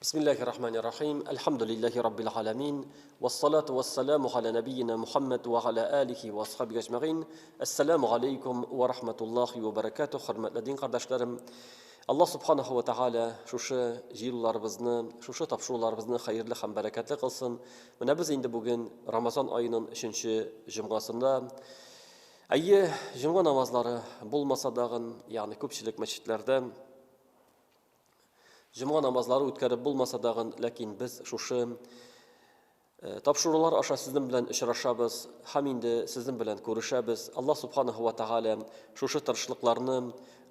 Бисмиллахи рахмани рахим. Әлхәмдүлилләһи раббил галәмин. Вассалату вассаламу аля нәбиена Мухаммад ва аля алихи ва асхабихи әҗмәгыйн. Әссәламу алейкум ва рахматуллахи ва баракатуһ. Хөрмәтле дин кардәшләрем, Аллаһ субханаху ва тааля шушы җыелуларыбызны, шушы тапшыруларыбызны хәерле һәм бәрәкәтле кылсын. Менә без инде бүген Рамазан аеның өченче җомгасында. Әйе, җомга намазлары булмаса дагын, ягъни күпчелек мәчетләрдә Җомга намазлары үткәреп булмаса дагын, ләкин без шушы э, тапшырулар аша сезнең белән очрашабыз һәм инде сезнең белән күрешәбез. Аллаһ субханаһу ва тааля шушы тырышлыкларны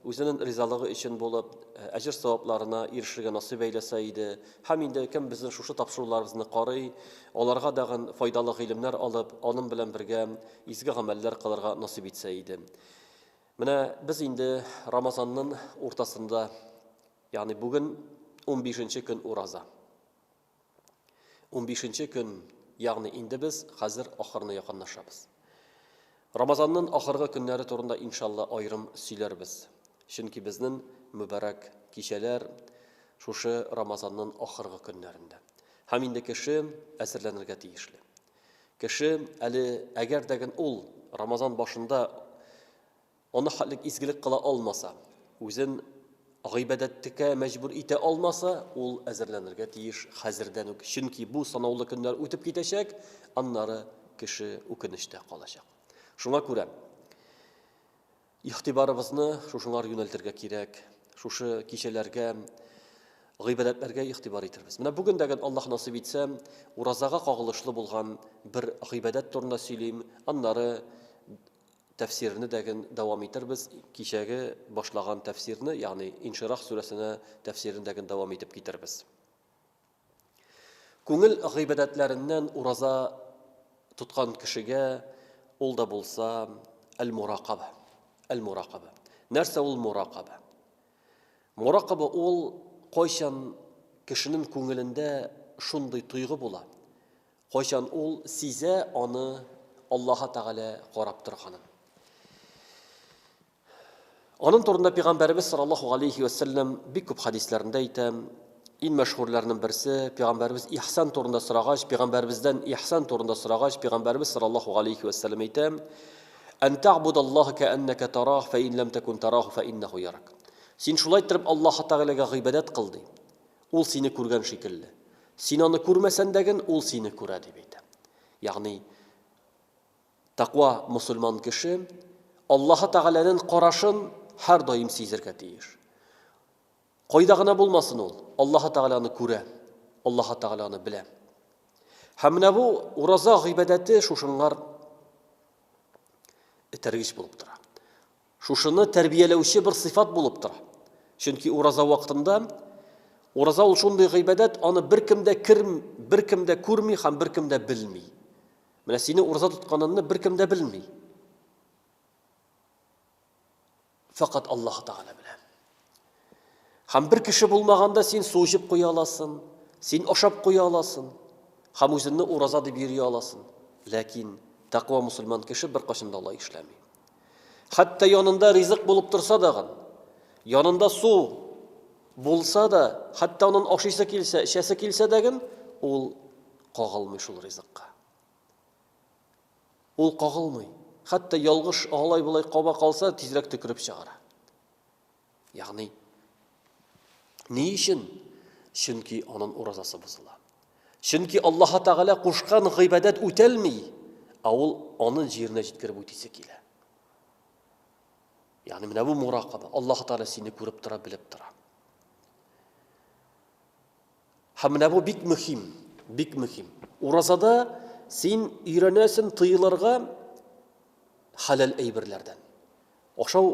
үзенең ризалыгы өчен булып, э, әҗер савапларына ирешергә насыйп әйләсә иде. Һәм инде кем безнең шушы тапшыруларыбызны карый, аларга дагын файдалы гыйлемнәр алып, аның белән бергә изге гамәлләр кылырга насыйп итсә иде. Менә без инде Рамазанның уртасында, ягъни бүген 15 көн ураза. 15 көн, ягъни инде без хәзер ахырына якынлашабыз. Рамазанның ахыргы көннәре турында иншалла аерым сөйләрбез. Чөнки безнең мөбарәк кичәләр шушы Рамазанның ахыргы көннәрендә. Һәм инде кеше әзерләнергә тиешле. Кеше әле әгәр дә ген ул Рамазан башында аны хәтлек изгелек кыла алмаса, үзен гыйбадәткә мәҗбүр итә алмаса, ул әзерләнергә тиеш хәзердән үк. Чөнки бу санаулы көннәр үтеп китәчәк, аннары кеше үкенечтә калачак. Шуңа күрә Игътибарыбызны шушыңар юнәлтергә кирәк, шушы кичәләргә, гыйбадәтләргә игътибар итербез. Менә бүген дә Аллаһ насыйп итсә, уразага кагылышлы булган бер гыйбадәт турында сөйлим, аннары тәфсирне дә дәвам итербез, кичәге башлаган тәфсирне, ягъни Инширах сүрәсенә тәфсирен дә дәвам итеп китербез. Күңел гыйбадәтләреннән ураза тоткан кешегә ул да булса әл-муракаба. Әл-муракаба. Нәрсә ул муракаба? Муракаба ул кайчан кешенең күңелендә шундый тойгы була, кайчан ул сизә аны Аллаһы Тәгалә карап торганын. Аның турында пәйгамбәребез саллаллаһу алейхи ва сәлләм бик күп хәдисләрендә әйтә. Иң мәшһүрләрнең берсе пәйгамбәребез ихсан турында сорагач, пәйгамбәребездән ихсан турында сорагач, пәйгамбәребез саллаллаһу алейхи ва сәлләм әйтә: "Ан та'будаллаһа кa'аннака тарах, фа ин лам такун тараху фа иннаху ярак." Син шулай иттереп Аллаһ Тәгаләгә гыйбадәт кыл ди. Ул сине күргән шикелле. Син аны күрмәсән дә ген, ул сине күрә дип әйтә. Ягъни Тәкъва мосылман кеше Аллаһы Тәгаләнен карашын һәрдаим сизергә тиеш. Кайда гына булмасын ул, Аллаһы Тәгалә аны күрә, Аллаһы Тәгалә аны белә. Һәм менә бу ураза гыйбадәте шушыңар этәргеч булып тора. Шушыны тәрбияләүче бер сыйфат булып тора. Чөнки ураза вакытында ураза ул шундый гыйбадәт, аны беркем дә кер, беркем дә күрми һәм беркем дә белми. Менә сине ураза тотканыңны беркем дә белми. Фәкать Аллаһ Тәгалә белә. Һәм бер кеше булмаганда син су эчеп куя аласың, син ашап куя аласың, һәм үзеңне ураза дип йөри аласың. Ләкин тәкъва мусульман кеше беркайчан да алай эшләми. Хәтта янында ризык булып торса дагын, янында су булса да, хәтта анын ашыйсы килсә, эчәсе килсә дәген, ул кагылмый шул ризыкка. Ул кагылмый. Хәтта ялгыш алай-болай каба калса, тизрәк төкереп чыгара. Ягъни ни өчен? Чөнки анын уразасы бозыла. Чөнки Аллаһ Тәгалә кушкан гыйбадәт үтәлми, ә ул аны җиренә җиткереп үтисе килә. Ягъни менә бу муракаба. Аллаһ Тәгалә сине күреп тора, белеп тора. Һәм менә бу бик мөһим, бик мөһим. Уразада син өйрәнәсең тыелырга хәләл әйберләрдән. Ашау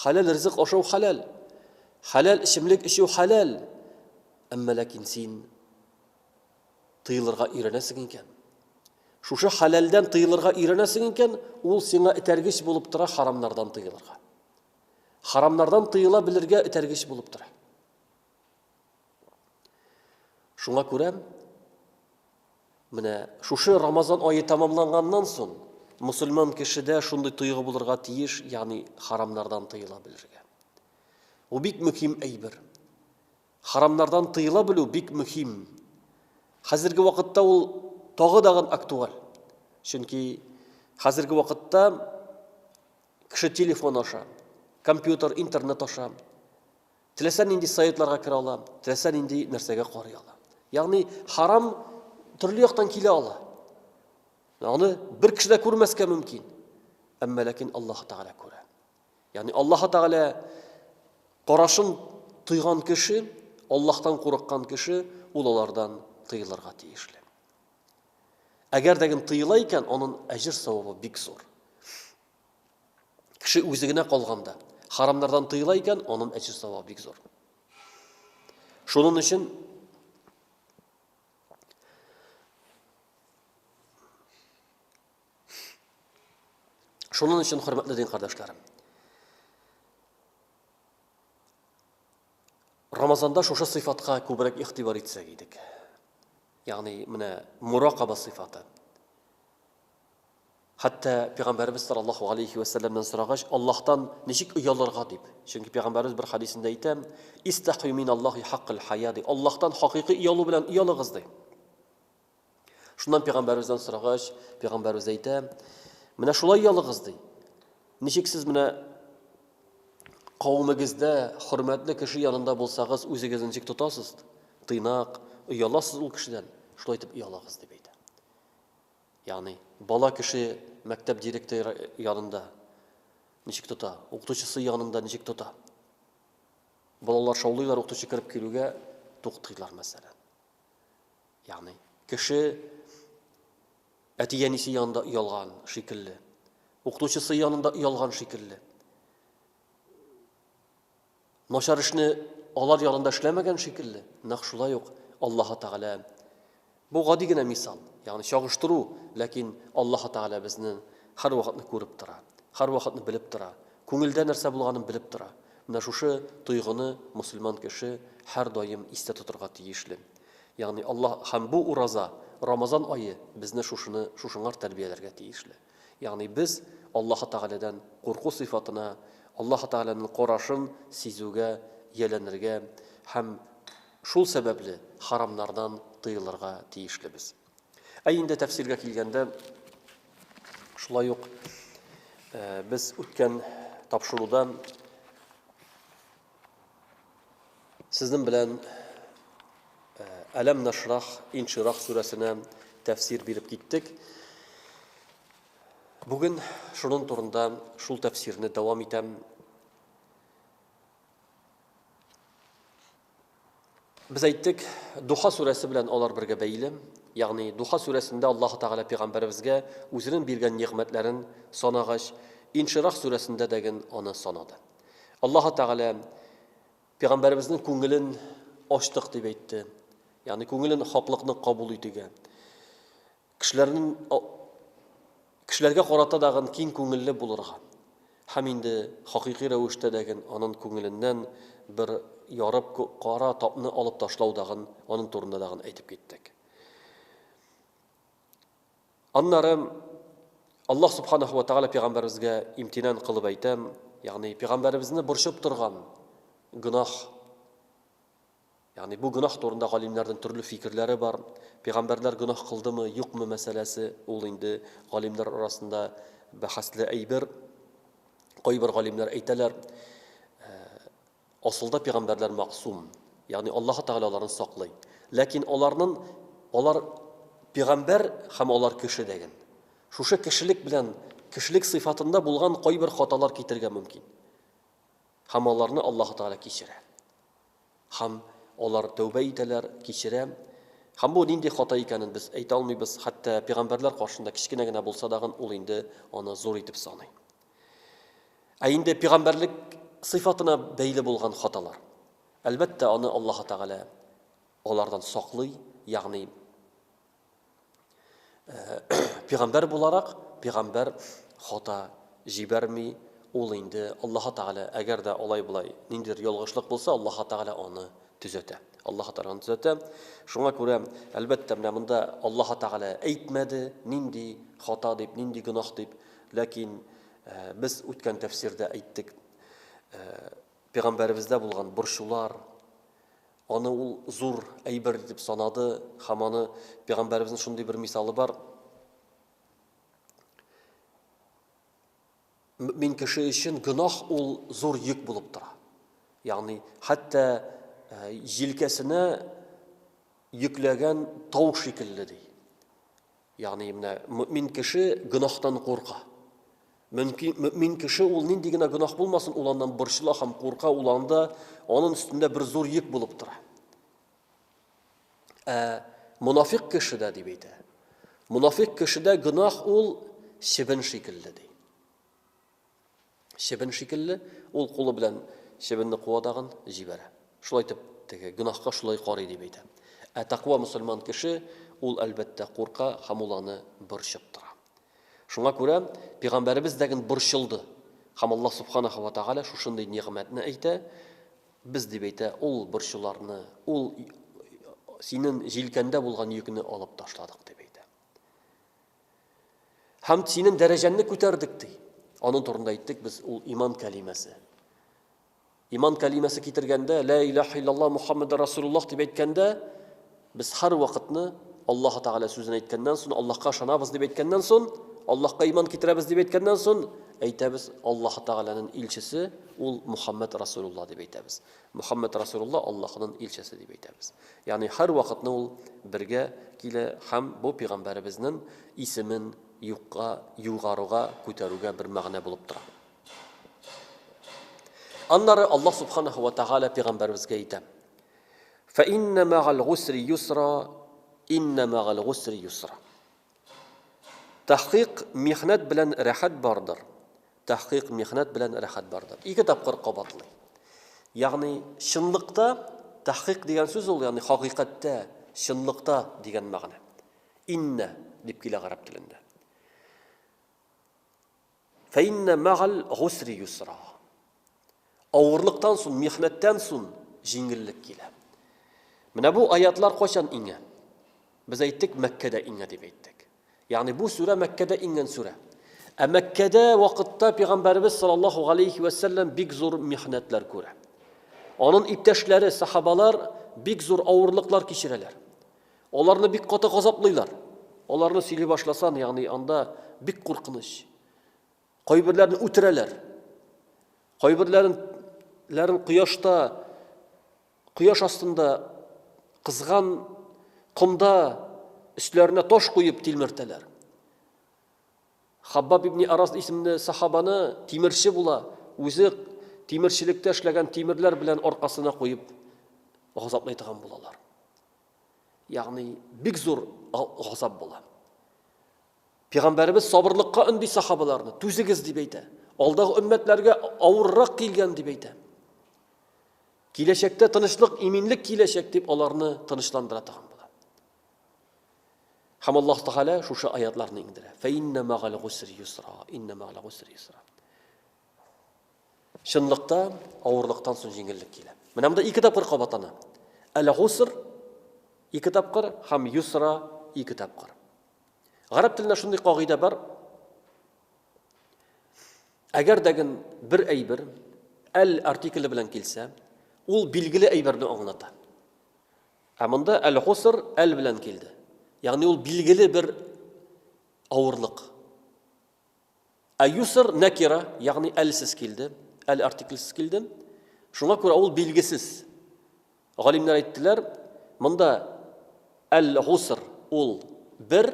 хәләл ризык ашау хәләл. Хәләл эчемлек эчү хәләл. Әмма ләкин син тыелырга өйрәнәсең икән. Шушы хәләлдән тыелырга өйрәнәсең икән, ул сиңа этәргеч булып тора харамнардан тыелырга. Харамнардан тыела белергә этәргеч булып тора. Шуңа күрә менә шушы Рамазан ае тәмамланганнан соң мусульман кешедә шундый тойгы булырга тиеш, ягъни харамнардан тыела белергә. Бу бик мөһим әйбер. Харамнардан тыела белү бик мөһим. Хәзерге вакытта ул тагы дагын актуаль. Чөнки хәзерге вакытта кеше телефон аша, компьютер, интернет аша теләсә нинди сайтларга керә ала, теләсә нинди нәрсәгә карый ала. Ягъни харам төрле яктан килә ала. Аны бер кеше дә күрмәскә мөмкин. Әмма ләкин Аллаһ Тәгалә күрә. Ягъни Аллаһ Тәгалә карашын тойган кеше, Аллаһтан курыккан кеше, ул алардан тыелырга тиешле. Әгәр дә тыела икән, аның әҗер савабы бик зур. Кеше үзе генә калганда, харамнардан тыела икән, аның әҗер савабы бик зур. Шуның өчен Шуның өчен, хөрмәтле дин кардәшләрем, Рамазанда шушы сыйфатка күбрәк игътибар итсәк идек. Ягъни менә муракаба сыйфаты. Хәтта пәйгамбәребез саллаллаһу алейхи ва сәлләмнән сорагач, Аллаһтан ничек оялырга дип. Чөнки пәйгамбәребез бер хадисендә әйтә, "Истахью миналлаһи хаккал хая" ди. Аллаһтан хакыйкый оялу белән оялыгыз ди. Шуннан пәйгамбәребездән сорагач, пәйгамбәребез әйтә, менә шулай ялыгыз ди. Ничек сез менә кавемегездә хөрмәтле кеше янында булсагыз, үзегезне ничек тотасыз? Тыйнак, ояласыз ул кешедән. Шулай итеп оялагыз дип әйтә. Ягъни бала кеше мәктәп директоры янында ничек тота, укытучысы янында ничек тота? Балалар шаулыйлар, укытучы кереп килүгә туктыйлар, мәсәлән. Ягъни кеше әти-әнисе янында оялган шикелле, укытучысы янында оялган шикелле. Начар эшне алар янында эшләмәгән шикелле, нәкъ шулай ук Аллаһ Тәгалә. Бу гади генә мисал, ягъни чагыштыру, ләкин Аллаһ Тәгалә безне һәрвакытны күреп тора, һәрвакытны белеп тора, күңелдә нәрсә булганын белеп тора. Менә шушы тойгыны мөселман кеше һәрдаим истә тотырга тиешле. Ягъни Аллаһ һәм бу ураза, Рамазан ае безне шушыны шушыңар тәрбияләргә тиешле. Ягъни без Аллаһы Тәгаләдән курку сыйфатына, Аллаһы Тәгаләнең карашын сизүгә ияләнергә һәм шул сәбәпле харамнардан тыелырга тиешлебез. Ә инде тәфсиргә килгәндә, шулай ук без үткән тапшыруда сезнең белән Әләм нашрах, Инширах сүрәсенә тәфсир биреп киттек. Бүген шуның турында шул тәфсирне дәвам итәм. Без әйттек, Духа сүрәсе белән алар бергә бәйле. Ягъни Духа сүрәсендә Аллаһ Тәгалә пәйгамбәребезгә үзенең биргән нигъмәтләрен санагач, Инширах сүрәсендә дәген аны санады. Аллаһ Тәгалә пәйгамбәребезнең күңелен ачтык дип әйтте. Ягъни күңелен хаклыкны кабул итүгә. Кешеләрнең кешеләргә карата дагын киң күңелле булырга һәм инде хакыйкый рәвештә дәген анын күңеленнән бер ярып кара тапны алып ташлау дагын анын турында дагын әйтеп киттек. Аннары Аллаһ субханаху ва тааля пәйгамбәребезгә имтинан кылып әйтә, ягъни пәйгамбәребезне борчып торган гөнаһ Ягъни бу гөнаһ турында галимнәрнең төрле фикерләре бар. Пәйгамбәрләр гөнаһ кылдымы, юкмы мәсьәләсе, ул инде галимнәр арасында бәхәсле әйбер. Кайбер галимнәр әйтәләр, асылда пәйгамбәрләр мәгъсум, ягъни Аллаһ Тәгалә аларны саклый. Ләкин аларның алар пәйгамбәр һәм алар кеше дәген. Шушы кешелек белән кешелек сыйфатында булган кайбер хаталар китергә мөмкин. Һәм аларны Аллаһ Тәгалә кичерә. Һәм алар тәүбә итәләр, кичерә. Һәм бу нинди хата икәнен без әйтә алмыйбыз, хәтта пәйгамбәрләр каршында кечкенә генә булса дагын ул инде аны зур итеп саный. Ә инде пәйгамбәрлек сыйфатына бәйле булган хаталар, әлбәттә, аны Аллаһ Тәгалә алардан саклый, ягъни Пигамбәр буларак, пигамбәр хата җибәрми, ул инде Аллаһ Тәгалә, әгәр дә алай-болай ниндидер ялгышлык булса, Аллаһ Тәгалә аны төзәтә. Аллаһ Тәгалә аны төзәтә. Шуңа күрә, әлбәттә, менә монда Аллаһ Тәгалә әйтмәде, нинди хата дип, нинди гөнаһ дип, ләкин без үткән тәфсирдә әйттек, пигамбәребездә булган борчулар, Аны ул зур әйбер дип санады һәм аны пәйгамбәребезнең шундый бер мисалы бар. Мөэмин кеше өчен гөнаһ ул зур йөк булып тора. Ягъни хәтта җилкәсенә йөкләгән тау шикелле ди. Ягъни менә мөэмин кеше гөнаһтан курка. Мөмкин мөэмин кеше ул нинди генә гөнаһ булмасын, ул аннан борчыла һәм курка, ул анда анын өстендә бер зур йөк булып тора. Ә монафик кешедә дип әйтә. Монафик кешедә гөнаһ ул чебен шикелле ди. Чебен шикелле, ул кулы белән чебенне куа тагын, җибәрә. Шулай итеп, теге гөнаһка шулай карый дип әйтә. Ә тәкъва мөселман кеше, ул әлбәттә курка һәм ул аны борчып тора. Шуңа күрә пәйгамбәребез дә борчылды. Һәм Аллаһ субханаһу ва тааля шушындый нигъмәтне әйтә, без дип әйтә, ул борчуларны, ул синең җилкәндә булган йөкне алып ташладык дип әйтә. Һәм синең дәрәҗәңне күтәрдек, ди. Аның турында әйттек без, ул иман кәлимәсе. Иман кәлимәсе китергәндә, ла илаһа иллаллаһ Мухаммад Расулуллаһ дип әйткәндә, без һәр вакытны Аллаһ Тәгалә сүзен әйткәннән соң, Аллаһка ышанабыз дип әйткәннән соң, Аллаһка иман китерәбез дип әйткәннән соң, әйтәбез Аллаһ Тәгаләнең илчесе ул Мухаммад Расулуллаһ дип әйтәбез. Мөхәммәд Расулулла Аллаһының илчесе дип әйтәбез. Ягъни һәр вакытны ул бергә килә һәм бу пәйгамбәребезнең исемен юкка, югарыга күтәрүгә бер мәгънә булып тора. Аннары Аллаһ субханаһу ва тааля пәйгамбәребезгә әйтә: "Фа инна мәгал гусри юсра, инна мәгал гусри юсра." Тәхкыйк михнәт белән рәхәт бардыр. Тәхкыйк михнәт белән рәхәт бардыр. Ике тапкыр кабатлый. Ягъни чынлыкта тәхкыйк дигән сүз ул, ягъни хакыйкатьтә, чынлыкта дигән мәгънә. Инна дип килә гарәп телендә. Фәиннә мәгал гусри юсра. Авырлыктан соң, михнәттән соң җиңеллек килә. Менә бу аятлар кайчан иңә? Без әйттек, Мәккәдә иңә дип әйттек. Ягъни бу сүрә Мәккәдә иңгән сүрә. Ә Мәккәдә вакытта пәйгамбәребез саллаллаһу алейхи ва сәлләм бик зур михнәтләр күрә. Аның иптәшләре, сахабалар бик зур авырлыклар кичерәләр. Аларны бик каты газаплыйлар. Аларны сөйли башласан, ягъни анда бик куркыныч. Кайберләрен үтерәләр. Кайберләрен ләрен кояшта, кояш астында кызган комда өсләренә таш куеп тилмертәләр. Хаббаб ибн Арас исемле сахабаны тимерче була, үзе тимерчелектә эшләгән тимерләр белән аркасына куеп газаплый торган булалар. Ягъни бик зур газап була. Пәйгамбәребез сабырлыкка өнди сахабаларны, түзегез дип әйтә. Алдагы өммәтләргә авыррак килгән дип әйтә. Киләчәктә тынычлык, иминлек киләчәк дип аларны тынычландыра торган була. Һәм Аллаһ Тәгалә шушы аятларны иңдерә. Фә инна мәгал гусри юсра, инна мәгал гусри юсра. Чынлыкта авырлыктан соң җиңеллек килә. Менә монда ике тапкыр кабатлана. Әл-гуср ике тапкыр һәм юсра ике тапкыр. Гарәп телендә шундый кагыйдә бар. Әгәр дәген бер әйбер әл артикле белән килсә, ул билгеле әйберне аңлата. Ә монда әл-гуср әл белән килде. Ягъни ул билгеле бер авырлык. Ә юср нәкира, ягъни әлсез килде, әл артикльсез килде. Шуңа күрә ул билгесез. Галимнәр әйттеләр, монда әл-гуср ул бер,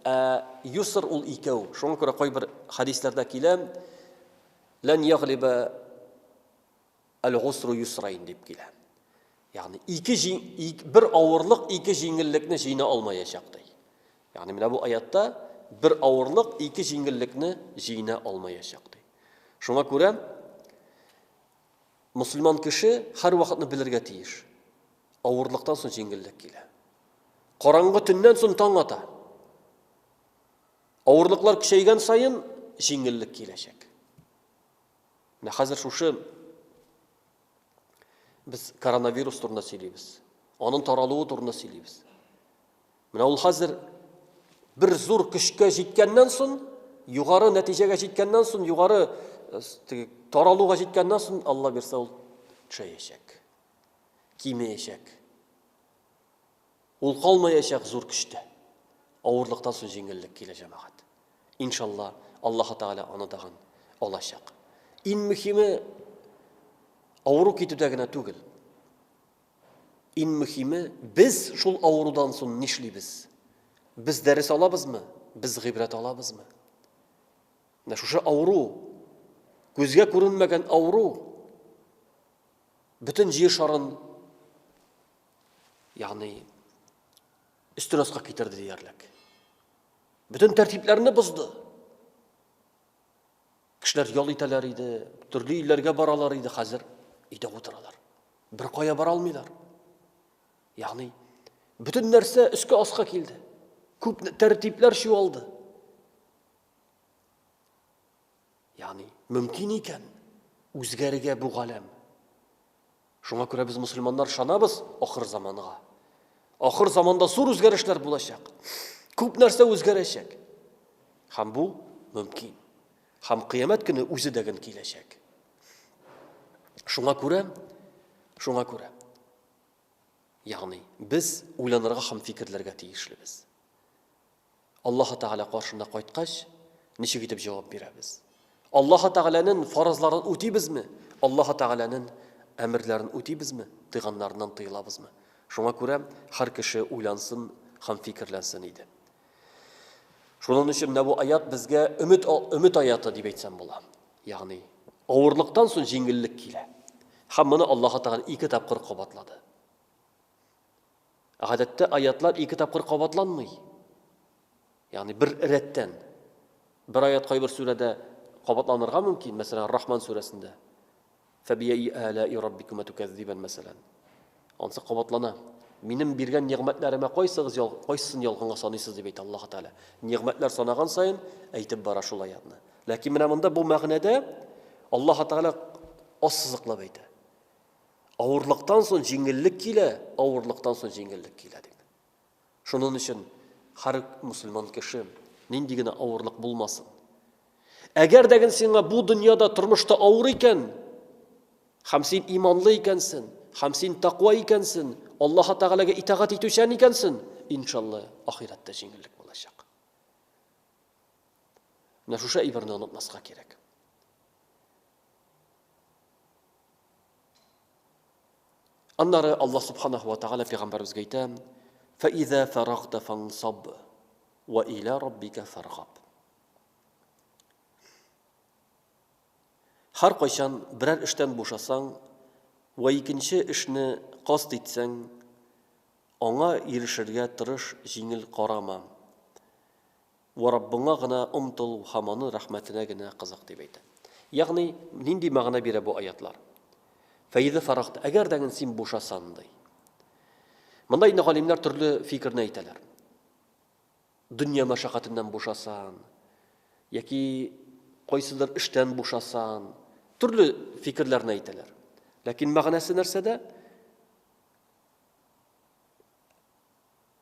ә юср ул икәү. Шуңа күрә кайбер хәдисләрдә килә, лән яглиба Әл-гусру юсрайн дип килә. Ягъни ике җиң, бер авырлык ике җиңеллекне җыйна алмаячак ди. Ягъни менә бу аятта бер авырлык ике җиңеллекне җыйна алмаячак ди. Шуңа күрә мусульман кеше һәр вакытны белергә тиеш. Авырлыктан соң җиңеллек килә. Караңгы төннән соң таң ата. Авырлыклар көчәйгән саен җиңеллек киләчәк. Менә хәзер шушы без коронавирус турында сөйлибез. Аның таралуы турында сөйлибез. Менә ул хәзер бер зур көчкә җиткәннән соң, югары нәтиҗәгә җиткәннән соң, югары э, таралуга җиткәннән соң, Алла бирсә, ул төшәячәк. Кимеячәк. Ул калмаячак зур көчтә. Авырлыктан соң җиңеллек килә, җәмәгать. Иншалла, Аллаһы Тәгалә аны тагын алачак. Иң мөһиме авыру китүдә генә түгел. Иң мөһиме, без шул авырудан соң нишлибез? Без дәрес алабызмы? Без гыйбрәт алабызмы? Менә шушы авыру, күзгә күренмәгән авыру, бөтен җир шарын, ягъни өстен аска китерде диярлек. Бөтен тәртипләрне бозды. Кешеләр ял итәләр иде, төрле илләргә баралар иде, хәзер өйдә утыралар. Бер кая бара алмыйлар. Ягъни бөтен нәрсә өскә аска килде. Күп тәртипләр чуалды. Ягъни мөмкин икән үзгәрергә бу галәм. Шуңа күрә без мусульманнар шанабыз ахыр заманга. Ахыр заманда зур үзгәрешләр булачак. Күп нәрсә үзгәрәчәк. Һәм бу мөмкин. Һәм кыямәт көне үзе дә ген киләчәк. Шуңа күрә, шуңа күрә, ягъни без уйланырга һәм фикерләргә тиешлебез. Аллаһы Тәгалә каршына кайткач, ничек итеп җавап бирәбез? Аллаһы Тәгаләнең фарызларын үтибезме? Аллаһы Тәгаләнең әмерләрен үтибезме? Тыйганнарыннан тыелабызмы? Шуңа күрә һәр кеше уйлансын һәм фикерләнсен иде. Шуның өчен менә бу аят безгә өмет, өмет аяты дип әйтсәм була. Ягъни авырлыктан соң җиңеллек килә. Һәм моны Аллаһ Тәгалә ике тапкыр кабатлады. Гадәттә аятлар ике тапкыр кабатланмый. Ягъни бер рәттән. Бер аят кайбер сүрәдә кабатланырга мөмкин, мәсәлән, Рахман сүрәсендә. Фәбиәи алаи раббикума тукәззибән, мәсәлән. Ансы кабатлана. Минем биргән нигъмәтләремә кайсыгыз ял, кайсысын ялганга саныйсыз дип әйтә Аллаһ Тәгалә. Нигъмәтләр санаган саен әйтеп бара шул аятны. Ләкин менә монда бу мәгънәдә Аллаһ Тәгалә ассызыклап әйтә. Авырлыктан соң җиңеллек килә, авырлыктан соң җиңеллек килә дип. Шуның өчен һәр мусульман кеше нинди генә авырлык булмасын. Әгәр дә сиңа бу дөньяда тормышта авыр икән, һәм син иманлы икәнсен, һәм син таква икәнсен, Аллаһ Тәгаләгә итагать итүчән икәнсен, иншалла, ахирәттә җиңеллек булачак. Менә шушы әйберне онытмаска кирәк. Аннары Аллаһ субханаху ва тааля пәйгамбәребезгә әйтә: "Фа иза фарагта фансаб ва иля раббика фаргаб." Һәр кайчан берәр эштән бушасаң вә икенче эшне каст итсәң, аңа ирешергә тырыш, җиңел карама. Вә Раббыңа гына омтыл һәм Аның рәхмәтенә генә кызык, дип әйтә. Ягъни, нинди мәгънә бирә бу аятлар? Фәизә фарагта, әгәр дә син бушасан, ди. Монда инде галимнәр төрле фикерне әйтәләр. Дөнья мәшәкатеннән бушасан, яки кайсыдыр эштән бушасан, төрле фикерләрне әйтәләр. Ләкин мәгънәсе нәрсәдә?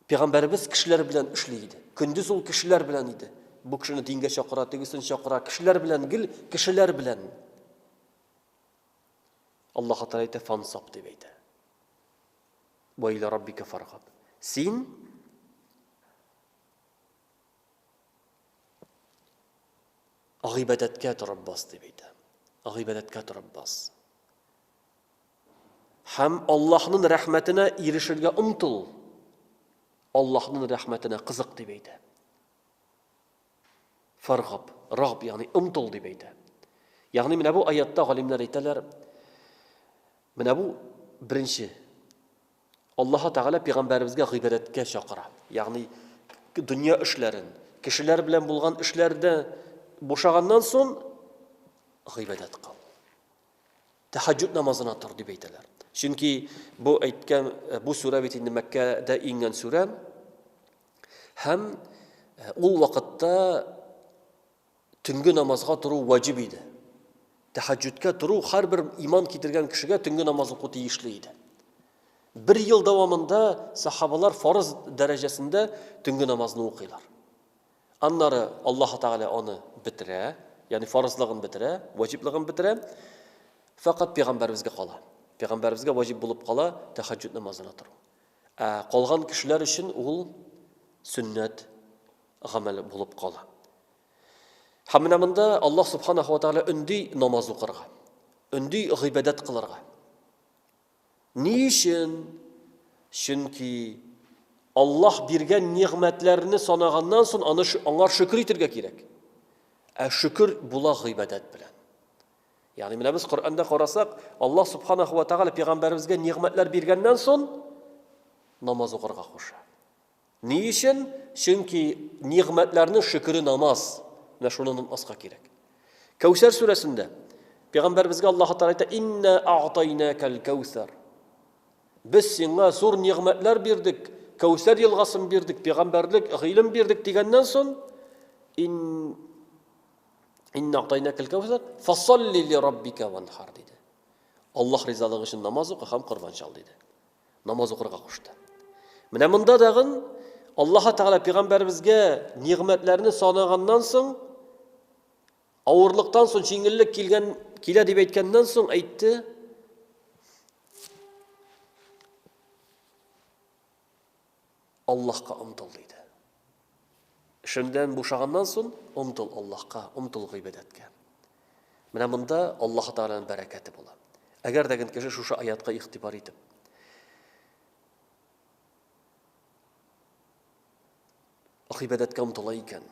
Пәйгамбәребез кешеләр белән эшли иде. Көндез ул кешеләр белән иде. Бу кешене дингә чакыра, тегесен чакыра. Кешеләр белән гел кешеләр белән. Аллаһ Тәгалә әйтә, фансаб дип әйтә. Ва иля раббика фаргаб. Син гыйбадәткә торып бас дип әйтә. Гыйбадәткә торып бас. Һәм Аллаһның рәхмәтенә ирешергә омтыл. Аллаһның рәхмәтенә кызык дип әйтә. Фаргаб, рагб, ягъни омтыл дип әйтә. Ягъни менә бу аятта галимнәр әйтәләр, менә бу беренче Аллаһ Тәгалә пәйгамбәребезгә гыйбадәткә чакыра. Ягъни дөнья эшләрен, кешеләр белән булган эшләрдә бушаганнан соң гыйбадәт кыл. Тәһәҗҗүд намазына тор дип әйтәләр. Чөнки бу әйткән э, бу сүрә бит инде Мәккәдә иңгән сүрә. Һәм э, ул вакытта төнге намазга тору ваҗиб иде. Тәһәҗҗүдкә тору һәрбер иман китергән кешегә төнге намаз уку тиешле иде. Бер ел дәвамында сахабалар фарыз дәрәҗәсендә төнге намазны укыйлар. Аннары Аллаһы Тәгалә аны бетерә, ягъни фарызлыгын бетерә, ваҗиблыгын бетерә. Фәкать пәйгамбәребезгә кала. Пәйгамбәребезгә ваҗиб булып кала тәһәҗҗүд намазына тору. Ә калган кешеләр өчен ул сөннәт гамәл булып кала. Һәм менә монда Аллаһ субханаһу ва тааля өнди намаз укырга, өнди гыйбадәт кылырга. Ни өчен? Чөнки Аллаһ биргән нигъмәтләрне санаганнан соң аны аңар шөкер итергә кирәк. Ә шөкер була гыйбадәт белән. Ягъни менә без Коръәндә карасак, Аллаһ субханаһу ва тааля пәйгамбәребезгә нигъмәтләр биргәннән соң намаз укырга куша. Ни өчен? Чөнки нигъмәтләрнең шөкере намаз. Менә шуны онытмаска кирәк. Кәүсәр сүрәсендә пәйгамбәребезгә Аллаһ Тәгалә әйтә: "Инна a'тайнакал кәүсәр". Без сиңа зур нигъмәтләр бирдек, Кәүсәр елгасын бирдек, пәйгамбәрлек, гыйлем бирдек дигәннән соң, ин Инна a'тайнакал кәүсәр, фасалли ли раббика ванхар диде. Аллаһ ризалыгы өчен намаз укы һәм корбан чал диде. Намаз укырга кушты. Менә монда дагын Аллаһ Тәгалә пәйгамбәребезгә нигъмәтләрне санаганнан соң, авырлыктан соң җиңеллек килгән килә дип әйткәннән соң әйтте, Аллаһка омтыл диде. Эшеңдән бушаганнан соң омтыл Аллаһка, омтыл гыйбадәткә. Менә монда Аллаһ Тәгаләнең бәрәкәте була. Әгәр дә кеше шушы аятка игътибар итеп, гыйбадәткә омтыла икән,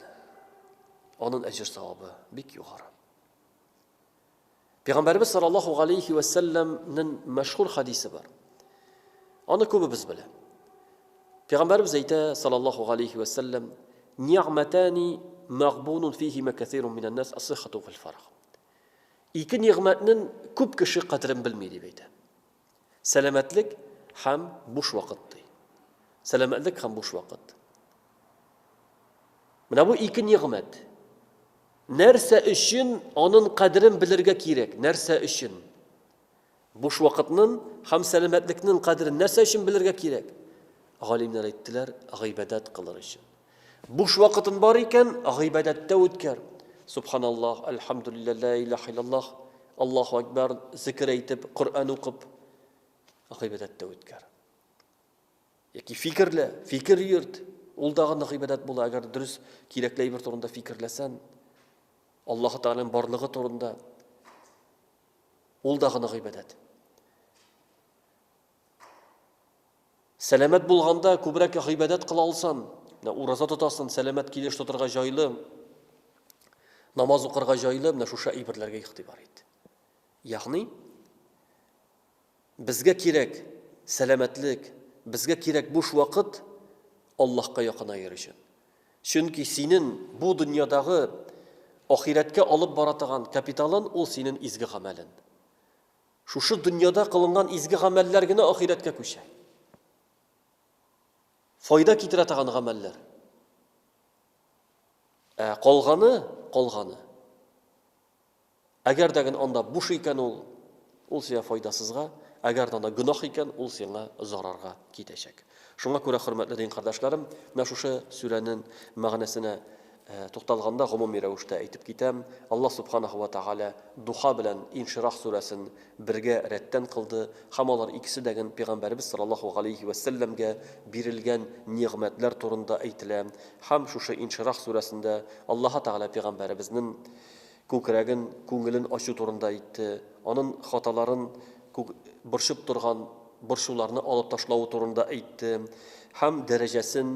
аның әҗер савабы бик югары. Пәйгамбәребез саллаллаһу алейхи вә сәлләмнең мәшһүр хадисе бар. Аны күбебез белә. Пәйгамбәребез әйтә саллаллаһу алейхи вә сәлләм: "Нигъмәтани мәгъбунун фихима кәсирун минән нас ас-сиххату вәл фарах." Ике нигъмәтнең күп кеше кадерен белми дип әйтә. Сәламәтлек һәм буш вакыт ди. Сәламәтлек һәм буш вакыт. Менә бу ике нигъмәт. Нәрсә өчен анын кадерен белергә кирәк? Нәрсә өчен? Буш вакытның һәм сәламәтлекнең кадерен нәрсә өчен белергә кирәк? Галимнәр әйттеләр, гыйбадәт кылыр өчен. Буш вакытын бар икән, гыйбадәттә үткәр. Субханаллах, әлхәмдүлилләһ, ла илаһа иллаллах, Аллаһу акбар, зикер әйтеп, Коръән укып, гыйбадәттә үткәр. Яки фикерлә, фикер йөрт. Ул да гына гыйбадәт була, әгәр дөрес кирәкле әйбер турында фикерләсән, Аллаһ Тәгаләнең барлыгы турында. Ул да гына гыйбадәт. Сәламәт булганда күбрәк гыйбадәт кыла алсан, менә ураза тотасың, сәламәт килеш тотырга җайлы, намаз укырга җайлы, менә шушы әйберләргә игътибар ит. Ягъни безгә кирәк сәламәтлек, безгә кирәк буш вакыт Аллаһка якынаер өчен. Чөнки синең бу дөньядагы ахирәткә алып бара торган капиталын ул синең изге гамәлен. Шушы дөньяда кылынган изге гамәлләр генә ахирәткә күчә. Файда китерә торган гамәлләр. Ә калганы, калганы. Әгәр дә анда буш икән ул, ул сиңа файдасызга, әгәр дә анда гөнаһ икән, ул сиңа зарарга китәчәк. Шуңа күрә, хөрмәтле дин кардәшләрем, менә шушы сүрәнең мәгънәсенә Тукталганда гомуми рәвештә әйтеп китәм, Аллаһ Субханаһу вә Тәгалә Духа белән Инширах сүрәсен бергә рәттән кылды һәм алар икесе дә ген Пәйгамбәребез саллаллаһу галәйһи вә сәлләмгә бирелгән нигъмәтләр турында әйтелә һәм шушы Инширах сүрәсендә Аллаһы Тәгалә Пәйгамбәребезнең күкрәген, күңелен ачу турында әйтте, анын хаталарын борчып торган борчуларны алып ташлавы турында әйтте һәм дәрәҗәсен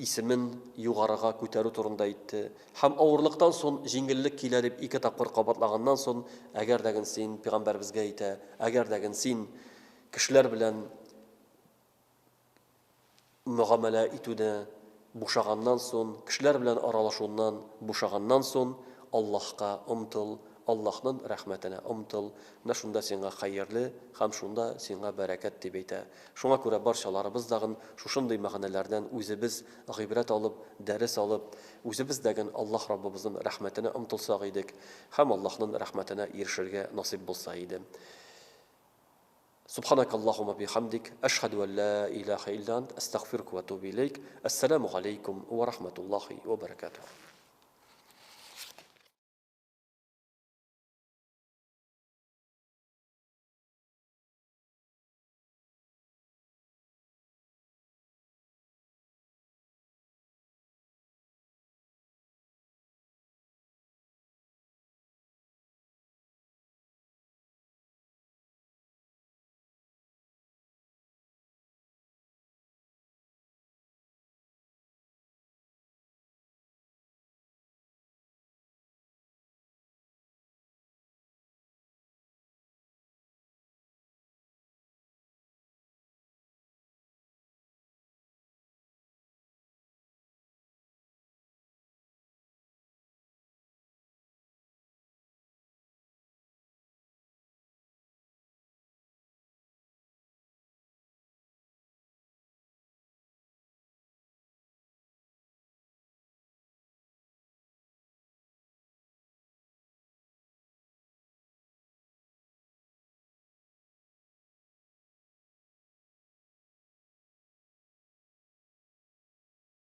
исемен югарыга күтәрү турында әйтте һәм авырлыктан сон җиңеллек килә дип ике тапкыр кабатлаганнан сон, әгәр дәген син, пигамбәребезгә әйтә, әгәр дәген син кешеләр белән мөгамәлә итүне бушаганнан сон, кешеләр белән аралашуыннан бушаганнан сон, Аллаһка омтыл, Аллаһнын рәхмәтенә омтыл, менә шунда сиңа хәерле һәм шунда сиңа бәрәкәт, дип әйтә. Шуңа күрә барчаларыбыз дагын шушындый мәгънәләрдән үзебез гыйбрәт алып, дәрес алып, үзебез дәген Аллаһ Раббыбызнын рәхмәтенә омтылсак идек һәм Аллаһнын рәхмәтенә ирешергә насыйп булса иде. Субханакаллаһумма бихамдик, әшһәдү ән ла илаһа илля ант, әстәгъфирука вә атубу иләйк. Әссәламү галәйкүм вә рахматуллаһи вә бәрәкәтүһ.